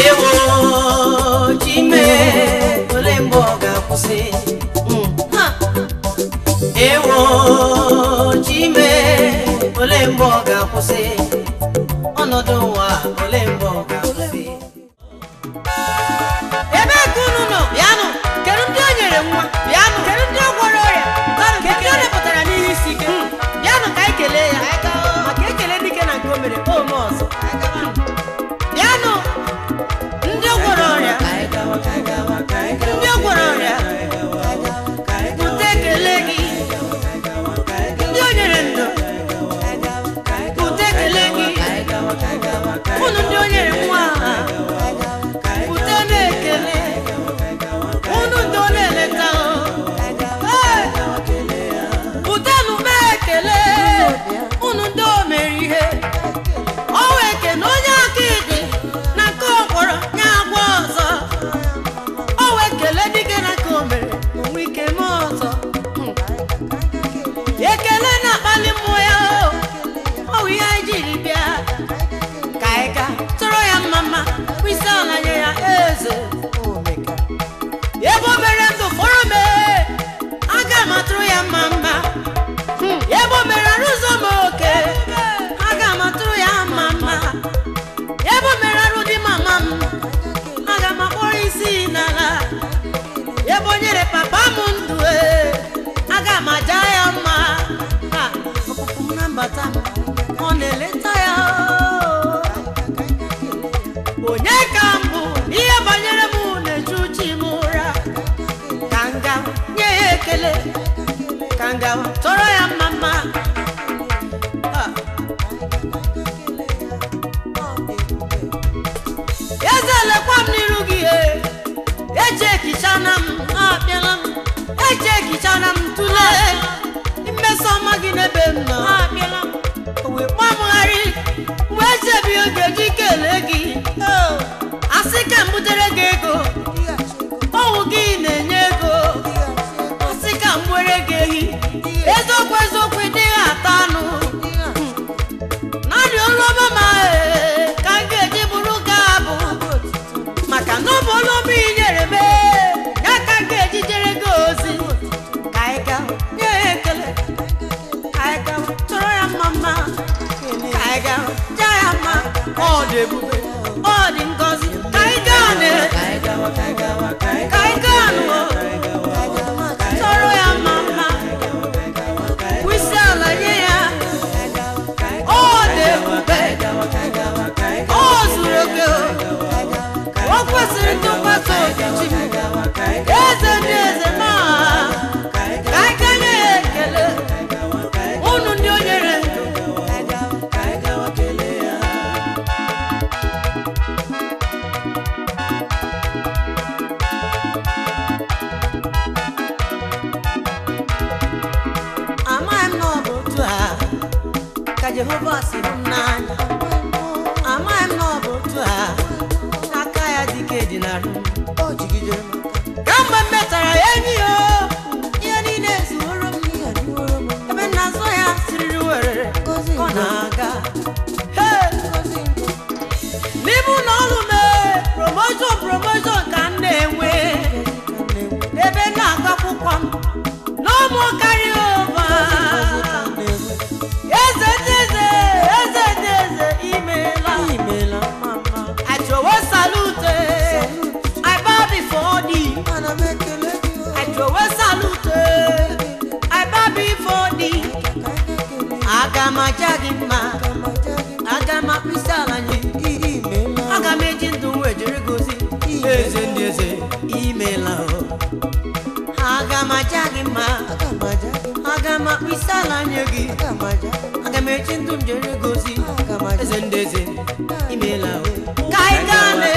Ewo Chime, ole mgbe ọ ga-akwụsị? Ewo Chime, ole mgbe ọ ga-akwụsị? Ọnọdụ ụwa, ole mgbe ọ ga-akwụsị? Ebe ka unu nọ, bịanụ. Kedu ndị o nyere nwa? Bịanụ. Kedu ndị ọ gwọrọ ọrịa? Kedu ndị o lepụtara n'ihe isi ike? Bịanụ ka anyị kelee ya, maka ekele dike na nke o mere ome ọzọ. Bịanụ, ndị ọ gwọrọ ọrịa, ndị ọ gwọrọ ọrịa, bute ekele gị. Ndị o nyere ndụ, bute ekele gị. Unu ndị o nyere nwa, bute na-ekele. Unu ndị ọ na-eleta, butenụ m ekele. Unu ndị o mere ihe o wee kene onye aka ịdị na nke ọ gwọrọ nye agwọ ọzọ. O wee kelee dike na nke o mere onwe ike mee ọzọ. Ekele na-akpali mmụọ ya. O wụ ihe anyị jiri bịa ka anyị ga tụrụ ya mma mma, kwụsị ala nye ya eze. Ebe o mere ndụ fọrọ m, aga m atụrụ ya mma mma. Ebe o mere arụ ụzọ m oke, aga m atụrụ ya mma mma. Ebe o mere arụ dị mama m, aga m akpọrọ isi n'ala. Ebe o nyere papa m ndụ, aga m aja ya mma. Ha, ọpụpụ m na mbata m, ọ na-eleta ya. Onye ka mbụ ihe banyere m na-echu chi m ụra. Ka nga nye ya ekele, ka nga tọrọ ya mma mma. Ha. Eze, lekwa m n'iru gị. E eji ekichana m, abịala m. Eji ekichana m, tụlee mmeso ọma gị n'ebe m nọ. Abịala m o wee gbamgharị wee chebi oge ji kelee gị. Asị ka m butere gị ego, ọwụ gị na-enye ego. Asị ka m were gị ehi, eziokwu eziokwu, ị dịghị ata anụ. Naanị olu ọma ma ee, ka m ga-eji bụrụ gị abụ, maka na ọ bụ olu ọma ị nyere m ee, ya ka m ga-eji jere gị ozi. Ka anyị gaa nye ya ekele, ka anyị gaa tụrụ ya mma mma, ka anyị gaa jaa ya mma. Ọ dị ebube, ọ dị ngọzi. Ka anyị gaa ne, ka anyị gaa nụ tụrụ ya mma mma, kwụsị ala nye ya. Ọ dị ebube, ọ zuru oke, o kwesịrị ntụkwasị obi. Chi m, eze ndị eze, ma ka anyị gaa nye ya ekele. Unu ndị o nyere ndụ. Amaghị m na ọ bụ otu a ka Jehova si hụ m n'anya. Amaghị m na ọ bụ otu a aka ya dị ike dị n'arụ m. Kamgbe m metara enyi ya, ihe niile zuoro m. Ebe m na-azụ ya siriri werere ka ọ na-aga. Hey! N'ime ụlọ ọrụ m, promotion promotion ka m na-enwe. Ebe m na-agụ akwụkwọ m, no more carry over. Eze ndị eze, eze ndị eze, imeela. I throw a salute, I bow before thee. I throw a salute, I bow before thee. Aga m aja gị mma, aga m akpịsị ala nye. Aga m eji ndụ m wee jere gị ozi. Eze ndị eze, imeela o. Aga m aja gị mma, aga m akpịsị ala nye gị. Aga m eji ndụ m jere gị ozi. Eze ndị eze, imeela o. Ka anyị gaa ne.